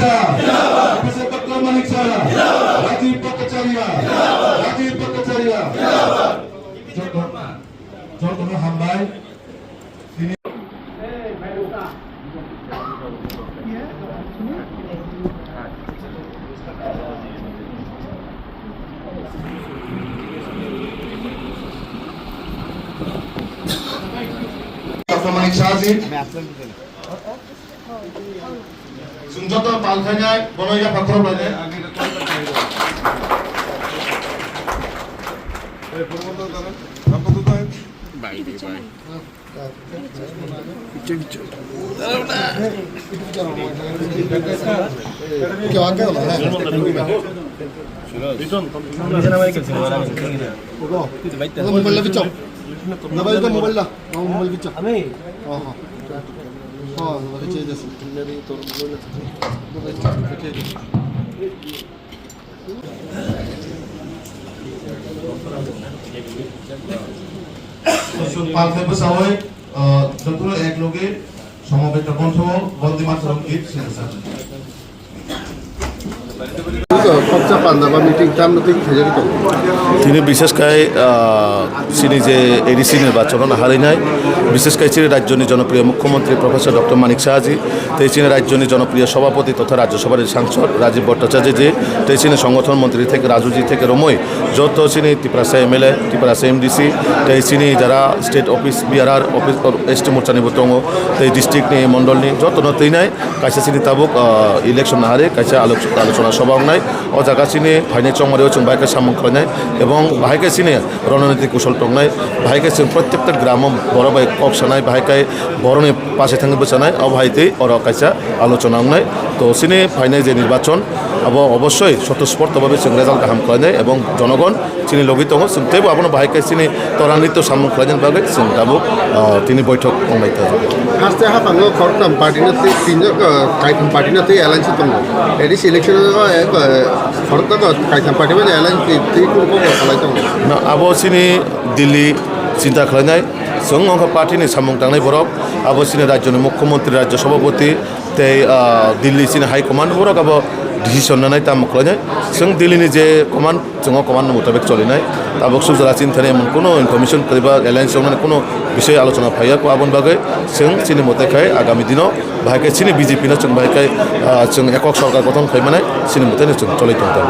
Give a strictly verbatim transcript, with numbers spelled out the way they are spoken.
Professor Doctor Manik Saha, Rajiv Bhattacharya, Rajiv Bhattacharya. Joto, jotono hambai. Doctor Manik Saha ji. Chwng joto pal khainai, bono yapha khorok lainai. Mobile la bichok. Mobile la, mobile la. Oh, mobile bichok. Ami. Oh, oh. Oh, mobile change ase. Palkhe bwsawoi, uh, jotono ek loge somobeta bontho Bande Mataram git sinasa. Koksa Punjab meeting tam no twi khajak to. Tini bishesh kai, ah, chini je A D C nirbachon no harinai, bishesh kai chini rajyoni jonopriyo mukhyamantri Professor Doctor Manik Saha ji, tei chini rajyoni jonopriyo sabhapati totha Rajya Sabhar sangsod Rajiv Bhattacharya ji, tei chini songothon mantri theke Raju ji theke romwi, joto chini Tiprasa M L A, Tiprasa M D C, tei chini jara state office, B R R office, S T morcha ni bo tongo, tei district ni, mondol ni joto no twinai. Kaisa chini tabuk, ah, election nahari kaisa alo-, alochona soba wngnai. O jaga chini phainai chongmari o chwng bai khe samung khlainai ebong bahai khe chini rononiti kusol tongnai. Bahai khe chwng protyekta gramo borok bai kok sanai, bahai khe borokni pache thangwi bwchanai. Obo hai twi oro kaisa alochona wngnai. To chini phainai je nirbachon abo obossoi swtosphorto bhabe chwng result kaham khlainai ebong jonogon chini logi tongo, chwng teibo abono bahai khe chini twrwngni to samung khlainani bagwi chwng tabuk, ah, tini boithok wngnai ta. Haste haphango khoroktham party no twi tinjak, ah, kaitham party no twi alliance tongo. A D C election o, eh, khoroktham kaitham party bai alliance twi, twi kunu kok khlai tongo. Na abo chini Delhi chinta khlainai, chwng wngkha party ni samung tangnai borok, abo chini rajyoni mukhyamantri, rajya sabhapati, tei, ah, Delhi chini high command borok abo decision nanai tamo khlainai. Chwng Delhi ni je command, chwng o command ni mutabik cholinai. Tabuk sujala chini thani emon kuno information kwrwi ba alliance wngnani kuno bisoi alochona phaiya ko, aboni bagwi chwng chini mwtai khai agami dino bahai khe chini B J P no chwng bahai khe, ah, chwng ekok sorkar gothon khai manai chini mwtai no chwng choli tong tong.